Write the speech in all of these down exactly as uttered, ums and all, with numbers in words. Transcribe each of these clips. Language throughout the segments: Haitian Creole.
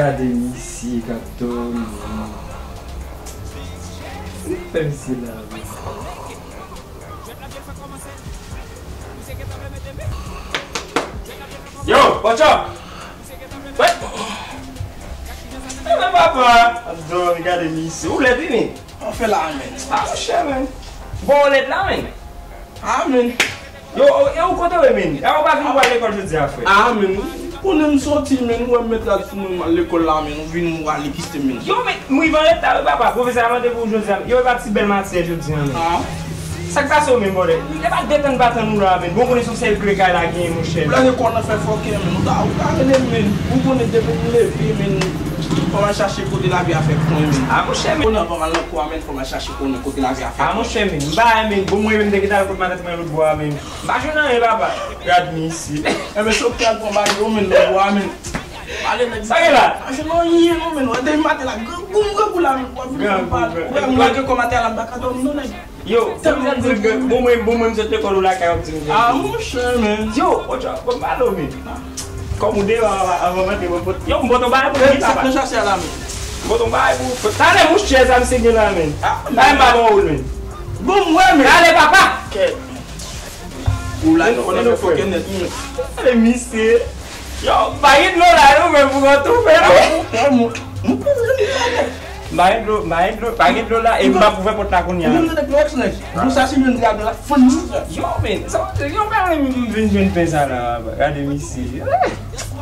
Gade misye k ap dòmi. Sa k fè misye la menm? Yo, Pòchò! Wè! Enben papa! Ap dòmi, gade misye. Ou lèd wi, men. Anfen la, men. Ah, monchè, men. Bon, ou lèd la, men. Ah, men. Yo, e ou kote w ye, men? E ou pa vin pou al lekòl jodi a, frè? Ah, men. Konnen m soti, men. Ou wè m met rad sou mwen, m al lekòl la, men. Ou vin, ou ale kite m, men. Yo, men, m rive an reta, wi, papa. Pwofesè a mande pou ou jodi a. Yo, e pa ti bèl matyè jodi a, men. Ah. Sa k pase w menm, bòdè? E pa detann pa tann ou la, men. Bon, konnen se yon sèl kle kay la genyen, monchè. Ou lage kò w nan fè fòkè, men. Ou ta, ou ta rele m, men. Ou konnen depi m leve, men. Fò m al chache kote lavi a fè kwen, men. Ah, monchè, men. Konnen fò m al nan kwa, men. Fò m al chache konnen kote lavi a fè kwen. Ah, monchè, men. M pa, men. Bon, mwen menm, te gentan al kot matant mwen lòt bò a, men. M pa jwenn anyen, papa. Gad misye. Enben, se w ki al pran bagay yo, men, lòt bò a, men. Pale nèg. Sa gen la? Pa jwenn anyen, non, men. Wè, depi maten la, grangou, grangou la, men. W ap vin pale. Grangou, grangou. Wè, m lage kò maten la, m pa ka dòmi, non, nèg. Yo, tèlman m di w, bon, mwen, bon, mwen, m sot lekòl ou lakay, w ap di m. Ah, monchè, men. Yo, Pòchò, bon, m pale w, men. Kòm ou deyò, avan, avan m antre, mwen pot, yo, m pot yon bagay pou ou, papa. Sa k nan chache a la, men? M pot yon bagay pou ou. Talè, monchè, sa misye gen la, men. Ah, talè, m pa ba ou l, men. Bon, m wè, men. Talè, papa. Kèt. Ou la, ou konnen fè fòkè nèt, men. Talè, misye. Yo, pa gen dlo la, yo, men pou konn tou fè, non. Ah, bon, bon, bon. M pa gen dlo, m pa gen dlo, pa gen dlo la, e m p ap ouvè pòt la kounye a. Ou konn tande klowèks nèg? Pou sa, si jwenn diab la, fann nou sa. Yo, men, sa, yo, pa renmen m vin jwenn pen sa la, gade misye.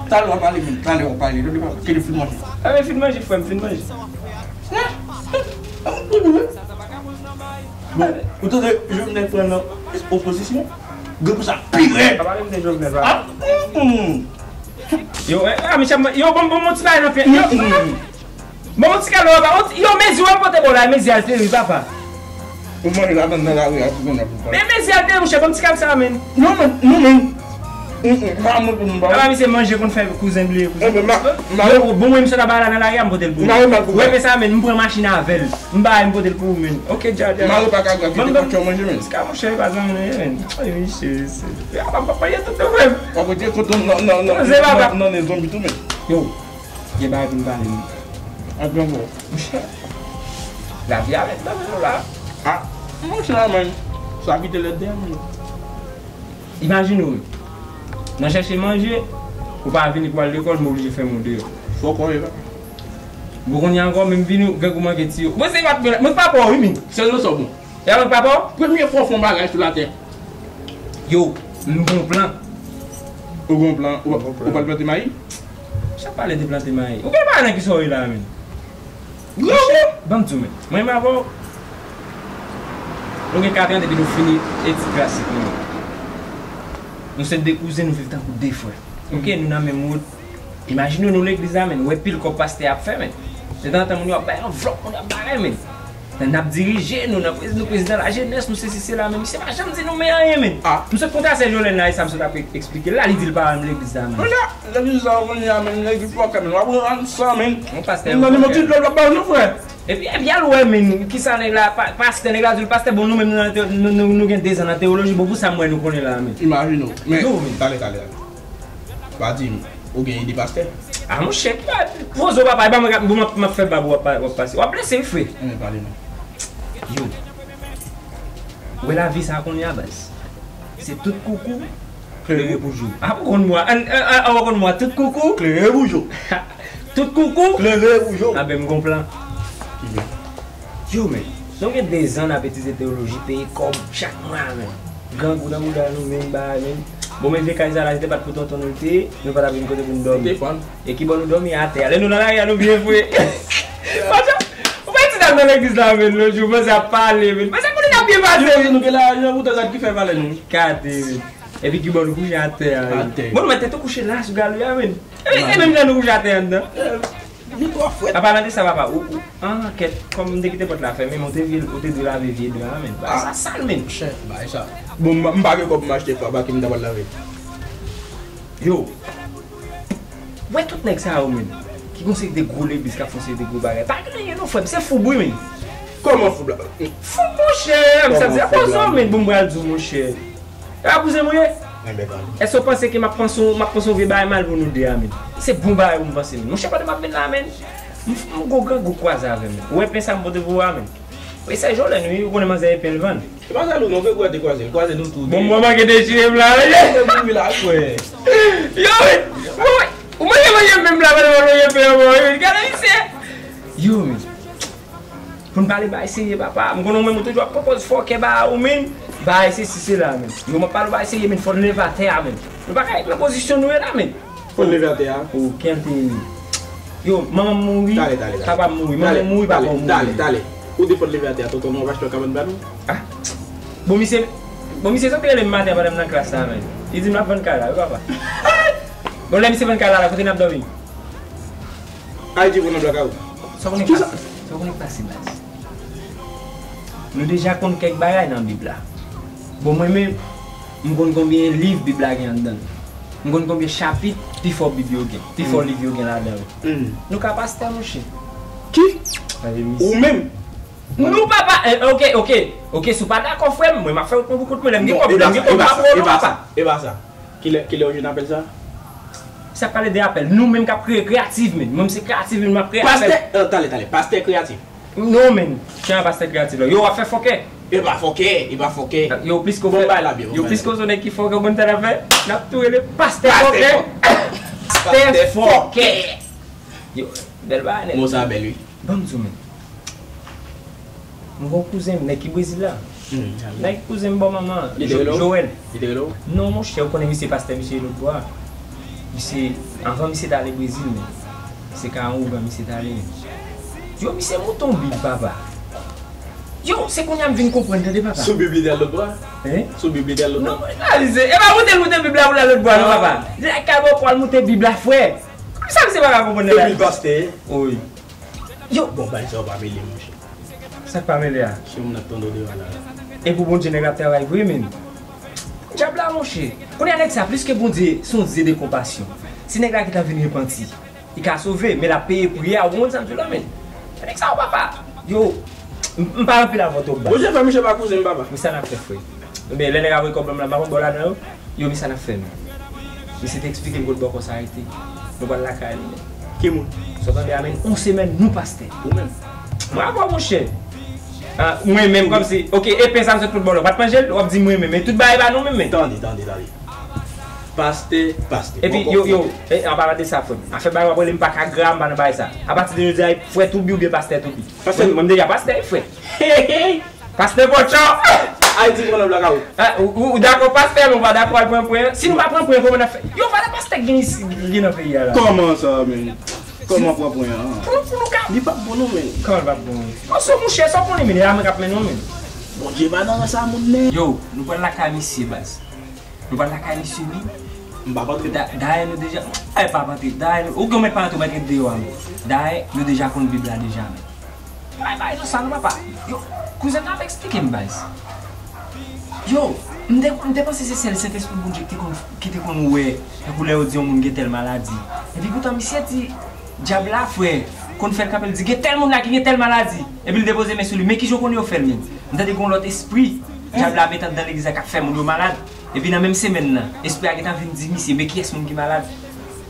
Talè w ap pale, men, talè w ap pale, talè w ap pale, fin manje. A, men, fin manje, frè m, fin manje. Bon, ou tande Jovenel pran nan opozisyon? Gen pou sa pi rèd. Pa pale m de Jovenel, pa. Ah, mm, mm. Yo, eh, ah, mesye, yo, bon, bon, bon, ti bagay nan pye. Yo, mm, mm. Bon, bon, ti kal, yo, mezi w ap pote bò la, mezi a te ri, papa. Ou mande ladann nan lari a, pou konnen pou pale. Men mezi a te ri, monchè, bon, ti kal sa, men. Non, men, non, men. Mm, mm, pa mwen pou m ba. Papa, misye manje konn fè kouzen bliye kouzen. Eh, men, ma, ma, yo, bon, mwen, misye ta ba la nan lari a, m pote l pou ou. Ou wè, men sa, men, m pran machin avè l. M bay, m pote l pou ou, men. Ok, dja, dja. Mare pa ka grav, kite kòk yo manje, men. Ska monchè, pa zanmi nou ye, men. Ay, misye, se. Ya, pa, pa, pa, ye tout frè m. W ap rete kontan nan, nan, nan, nan, nan, nan zonbi tou, men. Yo, gen bagay pou m pale, men. Anpil ankò. Monchè. Lavi a rèd nan men nou la. Ah, monchè, men. Sa kite lèd dèyè nou. Imajine w, nan chèche manje, ou pa vini pou al lekòl, m oblije fèmen w deyò. Fò kò ye la. Bon, kounye a ankò, menm vini, grangou manke tiye w. Mwen se pa, mwen pa pa w, wi, men. Sèl nan sa w bon. E a mwen pa pa w? Premye fwa w fè yon bagay sou latè. Yo, m gon plan. Ou gon plan? Ou, ou pral plante mayi? Sa pale de plante mayi? Ou gen bagay nan ki sa w ye la, men? Monchè, ban m di w, men. Mwen menm avè w, nou gen kat an depi nou fini etid klasik nou. Nou se de kouzen, nou viv tankou de frè. Ok, nou nan menm wout. Imajine w nou legliz la, men, nou wè pil kòb pastè ap fè, men. Detanzantan, moun yo ap bay anvlòp, moun yo ap bagay, men. N ap dirije, nou nan prez-, nou prezidan lajenès, nou sesi sela, men misye pa janm di nou men anyen, men. Ah. M sot kontre a sè Jolèn la, e sa m sot ap eksplike l la, li di l pa renmen legliz la, men. Legliz la, ou konnen a, men, legliz pa fè, men, w ap rann san, men. Yon pastè, yon pastè. Yon ti dlo l ap ba nou, frè. Epi, epi al wè, men, kisa nèg la, pa-, pastè, nèg la di l, pastè, bon, nou menm, nou nan te-, nou, nou, nou gen dezan nan teyoloji, bon, pou sa m wè nou konnen la, men. Imajine w. Men, talè, talè, talè. Pa di m, ou gen ide pastè? Ah, monchè, poze w, papa, e pa mwen k ap, bon, m ap, m ap fè bab ou w ap pa-, w ap pase. W ap blese, wi, frè. Anben, pale non. Yo. Ou wè lavi sa kounye a, baz. Se tout koukou, klere pou jou. Ah, ou konn mwa. An, an, an, ou konn mwa. Tout koukou. Klere pou jou. Tout koukou. Klere pou jou. Anben, m gon plan. Ki plan? Yo, men, nou gen dezan n ap etidye teyoloji, peye kòb chak mwa, men. Grangou nan bouda nou, men, bagay, men. Bon, men vye kay sa la, si te pa t pou tonton nou l te ye, nou pa t ap vin kote pou n dòmi. Stefan. E ki bò nou dòmi? Atè a. Lè nou nan lari a, nou byen fre. Pastè, ou pa ti dam nan legliz la, men, lòt jou, panse ap pale, men. Panse konnen n ap byen pase, men. Nou gen lajan, ou te gad ki fè valè nou. Gade, men. Epi ki bò nou kouche? Atè a, men. Atè. Bon, nou mèt tèt nou kouche la, sou galri a, men. E, e menm jan nou kouche atè anndan. Li twò frèt. An palan de sa, papa, ou, ou, an kèt, kòm m te kite pòt la fèmen, men ou te vle, ou te dwe lave vye dra a, men. Bagay sa sal, men. Monchè, bagay sa. Bon, m, m pa gen kòb pou m achte fwa, pa ki m ta pral lave. Yo. Ou wè tout nèg sa yo, men. Ki gon seri de gwo legliz k ap fè yon seri de gwo bagay. Pa gen anyen non, frè m, se foub wi, men. Kòman foub la? Foub, monchè, m santi sa poze w, men, bon, m pral di w, monchè. E pa kouzen mwen ye? Èske w panse ke m ap panse, m ap panse yon vye bagay mal pou nou de a, menn? Se bon bagay pou m panse, menn. Monchè, pandan m ap vin la, menn, m, m gwo grangou kwaze avè m, menn. Ou wè pen sa m pote pou ou a, menn? E se Jolèn, wi, ou konnen manzè e pen l vann. Se pa sa, nou, non, fè gwo te kwaze l, kwaze nou tou. Bon, mwen manke dechire m la, wi. Yo, wi. Ou manke manje menm la, pandan mwen manje pen an, wi. Gade misye. Yo, wi. Pou n pale bagay serye, papa. M konnen ou menm ou toujou ap pran pòz fòkè ba ou, menn. Bagay sesi sela, menn. Yo, m ap pale bagay serye, menn. Fò n leve atè a, menn. Nou pa ka ret nan pozisyon nou ye la, menn. Fò n leve atè a. Okenn peyi. Yo, manman m mouri, papa m mouri. Manman m mouri, papa m mouri. Talè, talè. Ou te fò n leve atè a, tonton nou ap achte yon kabann ba nou. Ah. Bon, misye, bon, misye sot rele m maten pandan m nan klas la, menn. Li di m l ap vann kay la, wi, papa. Bon, lè misye vann kay la, la, kote n ap dòmi? Ayiti, pran nan blaka ou. Sa w konnen k pase? Sa w konnen k pase, baz? Nou deja konn kèk bagay nan Bib la. Bon, mwen menm, m konn konbyen liv Bib la gen anndan l. M konn konbyen chapit pifò Bib yo gen, pifò liv yo gen ladan yo. Nou ka pastè, monchè. Ki? Ou menm? Nou pa pa, eh, oke, oke, oke, si w pa dakò, frè m, mwen m ap fè wout mwen pou kont mwen, lè m gen kòb, lè m gen kòb, m ap voye w, papa. E pa sa. Kilè, kilè w jwenn apèl sa? Sa pale de apèl. Nou menm k ap kreye kreyatif, menn. Mwen, se kreyatif, menn, m ap kreye apèl. Pastè, eh, talè, talè. Pastè kreyatif. Non, menn. Jan pastè kreyatif la. Yo, w ap fè fòkè. E pa fòkè, e pa fòkè. Yo plis ke w fè, yo plis ke w se nèg ki fòkè, w konn sa n ap fè? N ap tou rele pastè fòkè. Pastè fòkè. Yo, bèl bagay nèt. Mo sa bèl, wi. Ban m di w, menn. M gen yon kouzen m, nèg ki Brezil la. Nèg kouzen m bò manman an, Joel. Li te rele w? Non, monchè, ou konnen misye pastè, misye ye lòtbò a. Misye, anvan misye t ale Brezil, menn. Se ka yon ougan misye t ale, menn. Yo, misye monte yon Bib, papa. Yo, se kounye a m vin konprann, tande, papa. Sou Bib li te al lòtbò a? Hein? Sou Bib li te al lòtbò a? Non, e pa misye, e pa monte l monte Bib la pou l al lòtbò a, non, papa. Li al kay bò pou al monte Bib la, frè. Kòmsa misye pa ka konprann la? Epi l pastè? Wi. Yo! Bon, bagay sa yo pa mele, monchè. Sa k pa mele a? Se moun ap tande w deyò la. E pou Bondye nèg la ap travay vre, menn. Dyab la, monchè. Kounye a nèg sa, plis ke Bondye, se yon Dye de konpasyon. Si nèg la gentan vin repanti, li ka sove, men l ap peye pri a, ou konprann sa m di w la, menn. Nèg sa yo, papa. Yo, m, m pa anpil avè w twòp, baz. Bondye fè misye pa kouzen m, papa. Men sa n ap fè, frè. Ebyen, lè nèg la voye kòb ban m la, m pa konn ba w ladan yo. Yo, men sa n ap fè, menn. Misye te eksplike m kot bòkò sa rete. Nou pral lakay li, menn. Ki moun? Sa w tande a, menn? Yon semèn, nou pastè. Ou menm? Bravo, monchè. Ah, mwen menm, kòmsi, oke, e pen sa m sot pot bò la, w pa t manje l, w ap di mwen menm. Men tout bagay pa nou menm, menn. Tande, tande, tande. Pastè, pastè. Epi, yo, yo, e, an palan de sa, frè m. Afè bagay w ap rele m pa ka gra, m pa nan bagay sa. Apati de jodi a, frè Toubi oubyen pastè Toubi. Pastè, mwen, mwen deja pastè, frè. Hey, hey, hey. Pastè Pòtchò! Ayiti pran nan blakawout. Ah, ou, ou, ou dakò pastè, men ou pa dakò al pran pwen an? Si nou pa pran pwen, kòman n ap fè? Yo, valè pastè k gen isi, ki gen nan peyi a la. Kòman sa, menn? Kòman pran pwen an? Pou nou, pou nou ka. Li p ap bon non, menn. Kòman li p ap bon? Bon, se monchè, sa w konnen, menn, e a mwen k ap mennen w, menn. Bondye pa nan rans a moun, menn. Yo, nou pral lakay misye, baz. Nou pral lakay misye, wi. M p ap antre. Da-, dayè nou deja, ay, p ap antre. Dayè nou, ou gen mèt pa antre, ou mèt ret deyò a, menn. Dayè, nou deja konn Bib la deja, menn. Bay, bay, non, sa nou papa. Yo, kouzen nan ap eksplike m, baz. Yo, m te, m te panse se sèl Sentespri Bondye ki te konn, ki te konn wè, tankou lè yo di yon moun gen tèl maladi. Epi poutan misye di, dyab la, frè, konn fè l kanpe, l di, gen tèl moun la ki gen tèl maladi. Epi l depoze men sou li. Men kijan w konnen yo fè l, menn? M tande gen yon lòt espri dyab la met anndan legliz la k ap fè moun yo malad. Epi nan menm semèn nan, espri a gentan vin di misye, men kiyès moun ki malad?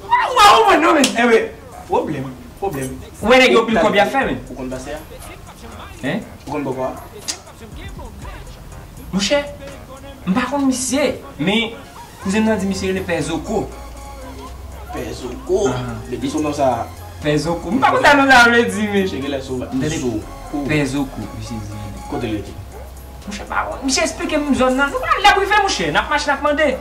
Ou pa konprann non, menn. Enben, pwoblèm, pwoblèm. Ou wè nèg yo pil kòb y ap fè, menn. Ou konn pastè a? Hein? Ou konn bòkò a? Monchè, m pa konn misye, men kouzen m nan di misye rele Pè Zoko. Pè Zoko? Ah. Depi sou non sa. Pè Zoko. M pa konn sa non sa vle di, men. Misye genlè sou, sou. Pè Zoko, misye di. Kote l rete? Monchè, pa konn. Misye eksplike m zòn nan. Nou pral nan prive, monchè. N ap mache, n ap mande.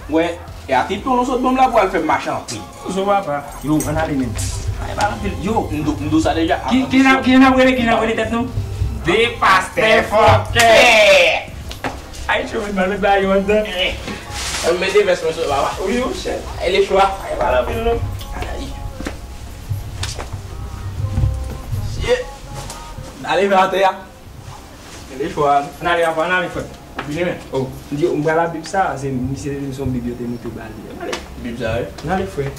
Wè, e a ti pyon nou sot ban m la pou al fè m mache anpil. Zo papa. Yo, ann ale, menn. Ay, pa anpil. Yo. M di w, m di w sa deja. Ki, ki jan n ap, ki jan n ap rele, ki jan n ap rele tèt nou? De pastè fòkè. Ay, cho, menn, mal met bagay yo anndan. Ann mete vès mwen sou papa. Wi, monchè. Ay, le chwa. Ay, pa anpil, non. Ay. Shit. Ale vè atè a. Gen de chwa. Ann ale, papa, ann ale, frè. Ou fini, men? Oh, m di, m pral la Bib sa, se misye te di m se yon Bib yo te moute ba li. Ann ale. Bib sa, wi. Ann ale, frè.